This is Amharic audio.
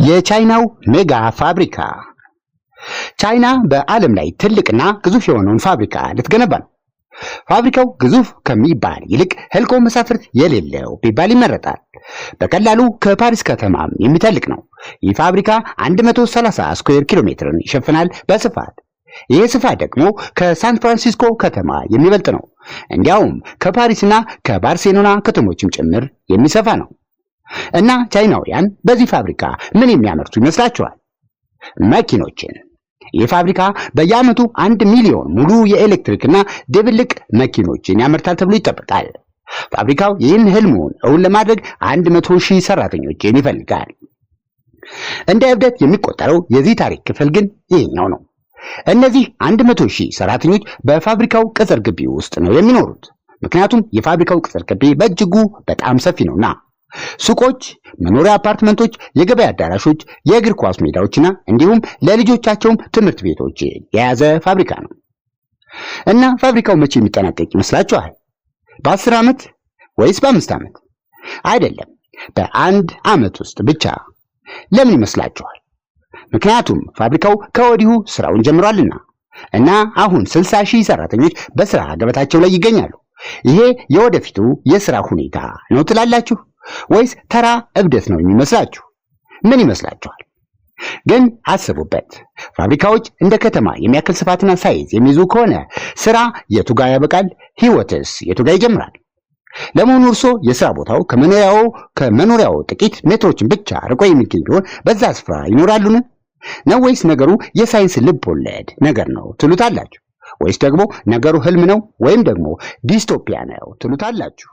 የቻይናው mega ፋብሪካ። ቻይና በዓለም ላይ ትልቅና ግዙፍ የሆነውን ፋብሪካ ልትገነባ ነው። ፋብሪካው ግዙፍ ከሚባል ይልቅ ህልቆ መሳፍርት የሌለው ቢባል ይመረጣል። በቀላሉ ከፓሪስ ከተማም የሚተልቅ ነው። ይህ ፋብሪካ 130 square ኪሎ ሜትርን ይሸፍናል በስፋት። ይህ ስፋት ደግሞ ከሳን ፍራንሲስኮ ከተማ የሚበልጥ ነው። እንዲያውም ከፓሪስና ከባርሴሎና ከተሞችም ጭምር የሚሰፋ ነው። እና ቻይናውያን በዚህ ፋብሪካ ምን የሚያመርቱ ይመስላችኋል? መኪኖችን። ይህ ፋብሪካ በየዓመቱ 1 ሚሊዮን ሙሉ የኤሌክትሪክና ድብልቅ መኪኖችን ያመርታል ተብሎ ይጠበቃል። ፋብሪካው ይህን ህልሙን እውን ለማድረግ 100,000 ሰራተኞችን ይፈልጋል። እንደ እብደት የሚቆጠረው የዚህ ታሪክ ክፍል ግን ይሄኛው ነው። እነዚህ 100,000 ሰራተኞች በፋብሪካው ቅጥር ግቢ ውስጥ ነው የሚኖሩት። ምክንያቱም የፋብሪካው ቅጥር ግቢ በእጅጉ በጣም ሰፊ ነውና። ሱቆች፣ መኖሪያ አፓርትመንቶች፣ የገበያ አዳራሾች፣ የእግር ኳስ ሜዳዎችና እንዲሁም ለልጆቻቸውም ትምህርት ቤቶች የያዘ ፋብሪካ ነው። እና ፋብሪካው መቼ የሚጠናቀቅ ይመስላችኋል? በ10 ዓመት ወይስ በ5 ዓመት? አይደለም፣ በአንድ ዓመት ውስጥ ብቻ። ለምን ይመስላችኋል? ምክንያቱም ፋብሪካው ከወዲሁ ስራውን ጀምሯልና። እና አሁን 60,000 ሰራተኞች በስራ ገበታቸው ላይ ይገኛሉ። ይሄ የወደፊቱ የስራ ሁኔታ ነው ትላላችሁ ወይስ ተራ እብደት ነው የሚመስላችሁ? ምን ይመስላችኋል? ግን አስቡበት። ፋብሪካዎች እንደ ከተማ የሚያክል ስፋትና size የሚይዙ ከሆነ ስራ የቱ ጋር ያበቃል? ህይወትስ የቱ ጋር ይጀምራል? ለመሆኑ እርሶ የስራ ቦታው ከመኖሪያው ጥቂት ሜትሮችን ብቻ ርቆ የሚገኝ ቢሆን በዛ ስፍራ ይኖራሉን? ነው ወይስ ነገሩ የሳይንስ ልብ ወለድ ነገር ነው ትሉታላችሁ? ወይስ ደግሞ ነገሩ ህልም ነው ወይም ደግሞ dystopia ነው ትሉታላችሁ?